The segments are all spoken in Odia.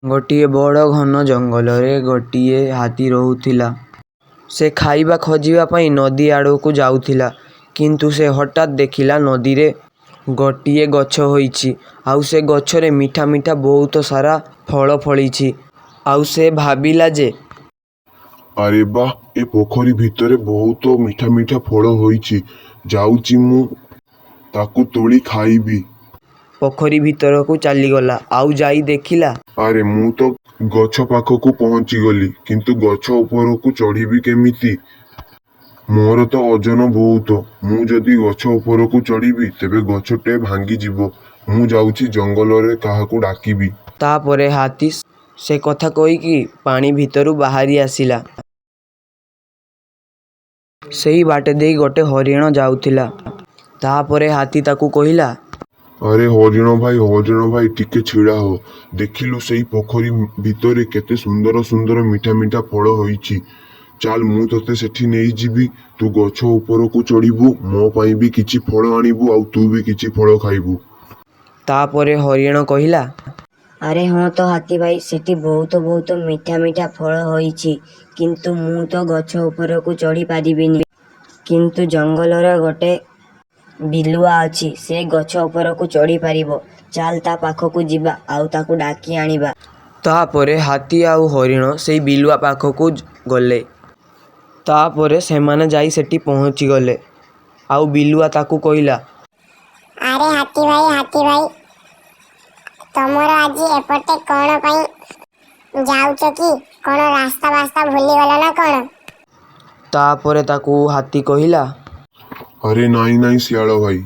ଗୋଟିଏ ବଡ଼ ଘନ ଜଙ୍ଗଲରେ ଗୋଟିଏ ହାତୀ ରହୁଥିଲା। ସେ ଖାଇବା ଖୋଜିବା ପାଇଁ ନଦୀ ଆଡ଼କୁ ଯାଉଥିଲା। କିନ୍ତୁ ସେ ହଠାତ୍ ଦେଖିଲା ନଦୀରେ ଗୋଟିଏ ଗଛ ହୋଇଛି। ଆଉ ସେ ଗଛରେ ମିଠା ମିଠା ବହୁତ ସାରା ଫଳ ଫଳିଛି। ଆଉ ସେ ଭାବିଲା ଯେ, ଆରେ ବାଃ, ଏ ପୋଖରୀ ଭିତରେ ବହୁତ ମିଠା ମିଠା ଫଳ ହୋଇଛି। ଯାଉଛି ମୁଁ ତାକୁ ତୋଳି ଖାଇବି। ପୋଖରୀ ଭିତରକୁ ଚାଲିଗଲା। ଆଉ ଯାଇ ଦେଖିଲା, ଆରେ, ମୁଁ ତ ଗଛ ପାଖକୁ ପହଞ୍ଚିଗଲି, କିନ୍ତୁ ଗଛ ଉପରକୁ ଚଢ଼ିବି କେମିତି? ମୋର ତ ଓଜନ ବହୁତ। ମୁଁ ଯଦି ଗଛ ଉପରକୁ ଚଢ଼ିବି, ତେବେ ଗଛଟେ ଭାଙ୍ଗିଯିବ। ମୁଁ ଯାଉଛି ଜଙ୍ଗଲରେ କାହାକୁ ଡାକିବି। ତା'ପରେ ହାତୀ ସେ କଥା କହିକି ପାଣି ଭିତରୁ ବାହାରି ଆସିଲା। ସେଇ ବାଟ ଦେଇ ଗୋଟେ ହରିଣ ଯାଉଥିଲା। ତା'ପରେ ହାତୀ ତାକୁ କହିଲା, ଆରେ ହରିଣ ଭାଇ, ହରିଣ ଭାଇ, ଟିକେ ଛିଡ଼ା ହ। ଦେଖିଲୁ, ସେଇ ପୋଖରୀ ଭିତରେ କେତେ ସୁନ୍ଦର ସୁନ୍ଦର ମିଠା ମିଠା ଫଳ ହୋଇଛି। ଚାଲ, ମୁଁ ତତେ ସେଠି ନେଇଯିବି। ତୁ ଗଛ ଉପରକୁ ଚଢ଼ିବୁ, ମୋ ପାଇଁ ବି କିଛି ଫଳ ଆଣିବୁ, ଆଉ ତୁ ବି କିଛି ଫଳ ଖାଇବୁ। ତା'ପରେ ହରିଣ କହିଲା, ଆରେ ହଁ ତ ହାତୀ ଭାଇ, ସେଠି ବହୁତ ବହୁତ ମିଠା ମିଠା ଫଳ ହୋଇଛି। କିନ୍ତୁ ମୁଁ ତ ଗଛ ଉପରକୁ ଚଢ଼ି ପାରିବିନି। କିନ୍ତୁ ଜଙ୍ଗଲର ଗୋଟେ ବିଲୁଆ ଅଛି, ସେ ଗଛ ଉପରକୁ ଚଢ଼ି ପାରିବ। ଚାଲ, ତା ପାଖକୁ ଯିବା ଆଉ ତାକୁ ଡାକି ଆଣିବା। ତା'ପରେ ହାତୀ ଆଉ ହରିଣ ସେଇ ବିଲୁଆ ପାଖକୁ ଗଲେ। ତା'ପରେ ସେମାନେ ଯାଇ ସେଠି ପହଞ୍ଚିଗଲେ। ଆଉ ବିଲୁଆ ତାକୁ କହିଲା, ଆରେ ହାତୀ ଭାଇ, ହାତୀ ଭାଇ, ତମର ଆଜି ଏପଟେ କ'ଣ ପାଇଁ ଯାଉଛ କି? କ'ଣ ରାସ୍ତା ବାସ୍ତା ଭୁଲିଗଲ ନା କ'ଣ? ତା'ପରେ ତାକୁ ହାତୀ କହିଲା, ଆରେ ନାଇଁ ନାଇଁ ଶିଆଳ ଭାଇ,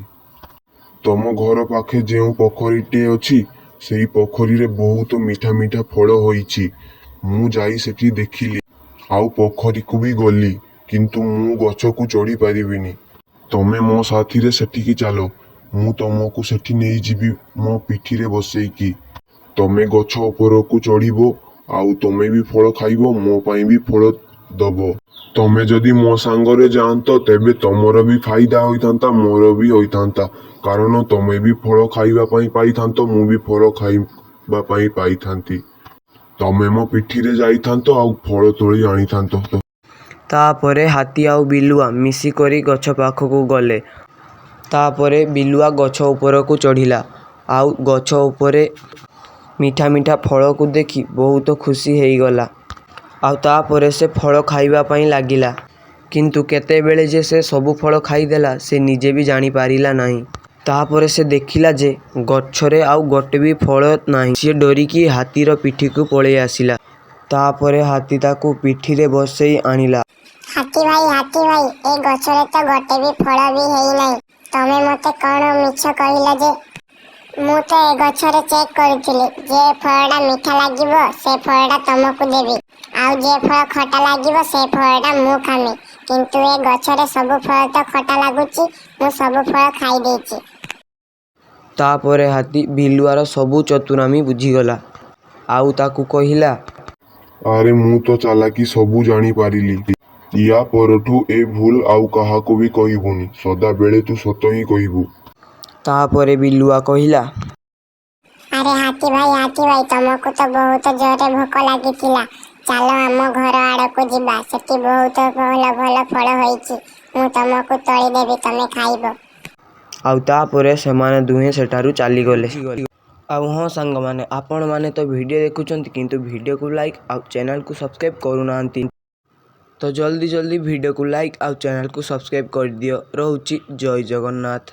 ତମ ଘର ପାଖେ ଯେଉଁ ପୋଖରୀଟିଏ ଅଛି, ସେଇ ପୋଖରୀରେ ବହୁତ ମିଠା ମିଠା ଫଳ ହୋଇଛି। ମୁଁ ଯାଇ ସେଠି ଦେଖିଲି, ଆଉ ପୋଖରୀକୁ ବି ଗଲି, କିନ୍ତୁ ମୁଁ ଗଛକୁ ଚଢ଼ି ପାରିବିନି। ତମେ ମୋ ସାଥିରେ ସେଠିକି ଚାଲ। ମୁଁ ତମକୁ ସେଠି ନେଇଯିବି ମୋ ପିଠିରେ ବସେଇକି। ତମେ ଗଛ ଉପରକୁ ଚଢ଼ିବ, ଆଉ ତମେ ବି ଫଳ ଖାଇବ, ମୋ ପାଇଁ ବି ଫଳ ଦବ। ତମେ ଯଦି ମୋ ସାଙ୍ଗରେ ଯାଆନ୍ତ, ତେବେ ତମର ବି ଫାଇଦା ହୋଇଥାନ୍ତା, ମୋର ବି ହୋଇଥାନ୍ତା। କାରଣ ତମେ ବି ଫଳ ଖାଇବା ପାଇଁ ପାଇଥାନ୍ତ, ମୁଁ ବି ଫଳ ଖାଇବା ପାଇଁ ପାଇଥାନ୍ତି। ତମେ ମୋ ପିଠିରେ ଯାଇଥାନ୍ତ ଆଉ ଫଳ ତୋଳି ଆଣିଥାନ୍ତ। ତା'ପରେ ହାତୀ ଆଉ ବିଲୁଆ ମିଶିକରି ଗଛ ପାଖକୁ ଗଲେ। ତା'ପରେ ବିଲୁଆ ଗଛ ଉପରକୁ ଚଢ଼ିଲା। ଆଉ ଗଛ ଉପରେ ମିଠା ମିଠା ଫଳକୁ ଦେଖି ବହୁତ ଖୁସି ହେଇଗଲା। ଆଉ ତା'ପରେ ସେ ଫଳ ଖାଇବା ପାଇଁ ଲାଗିଲା। କିନ୍ତୁ କେତେବେଳେ ଯେ ସେ ସବୁ ଫଳ ଖାଇଦେଲା, ସେ ନିଜେ ବି ଜାଣିପାରିଲା ନାହିଁ। ତା'ପରେ ସେ ଦେଖିଲା ଯେ ଗଛରେ ଆଉ ଗୋଟେ ବି ଫଳ ନାହିଁ। ସିଏ ଡରିକି ହାତୀର ପିଠିକୁ ପଳେଇ ଆସିଲା। ତା'ପରେ ହାତୀ ତାକୁ ପିଠିରେ ବସେଇ ଆଣିଲା। ହାତୀ ଭାଇ, ହାତୀ ଭାଇ, ଏ ଗଛରେ ତ ଗୋଟେ ବି ଫଳ ବି ହେଇନାହିଁ। ତମେ ମତେ କ'ଣ ମିଛ କହିଲ ଯେ? ମୁଁ ତ ଏ ଗଛରେ ଚେକ୍ କରୁଥିଲି, ଯେ ଫଳଟା ମିଠା ଲାଗିବ ସେ ଫଳଟା ତମକୁ ଦେବି, ଆଉ ଯେ ଫଳ ଖଟା ଲାଗିବ ସେ ଫଳଟା ମୁଁ ଖାମି। କିନ୍ତୁ ଏ ଗଛରେ ସବୁ ଫଳ ତ ଖଟା ଲାଗୁଛି। ମୁଁ ସବୁ ଫଳ ଖାଇ ଦେଇଛି। ତା'ପରେ ହାତୀ ବିଲୁଆର ସବୁ ଚତୁରାମି ବୁଝିଗଲା। ଆଉ ତାକୁ କହିଲା, ଆରେ, ମୁଁ ତୋ ଚାଲାକି ସବୁ ଜାଣିପାରିଲି। ୟା ପରଠୁ ଏ ଭୁଲ ଆଉ କାହାକୁ ବି କହିବୁନି। ସଦାବେଳେ ତୁ ସତ ହିଁ କହିବୁ। ତା'ପରେ ବିଲୁଆ କହିଲା, ଆରେ ହାତୀ ଭାଇ, ହାତୀ ଭାଇ, ତମକୁ ତ ବହୁତ ଜୋରରେ ଭୋକ ଲାଗିଥିଲା। ଚାଲ, ଆମ ଘର ଆଡ଼କୁ ଯିବା। ସେଠି ବହୁତ ଭଲ ଭଲ ଫଳ ହୋଇଛି। ମୁଁ ତମକୁ ତୋଳି ଦେବି, ତମେ ଖାଇବ। ଆଉ ତା'ପରେ ସେମାନେ ଦୁହେଁ ସେଠାରୁ ଚାଲିଗଲେ। ଆଉ ହଁ ସାଙ୍ଗମାନେ, ଆପଣମାନେ ତ ଭିଡ଼ିଓ ଦେଖୁଛନ୍ତି, କିନ୍ତୁ ଭିଡ଼ିଓକୁ ଲାଇକ୍ ଆଉ ଚ୍ୟାନେଲକୁ ସବସ୍କ୍ରାଇବ୍ କରୁନାହାନ୍ତି। ତ ଜଲ୍ଦି ଜଲ୍ଦି ଭିଡ଼ିଓକୁ ଲାଇକ୍ ଆଉ ଚ୍ୟାନେଲକୁ ସବସ୍କ୍ରାଇବ୍ କରିଦିଅ। ରହୁଛି, ଜୟ ଜଗନ୍ନାଥ।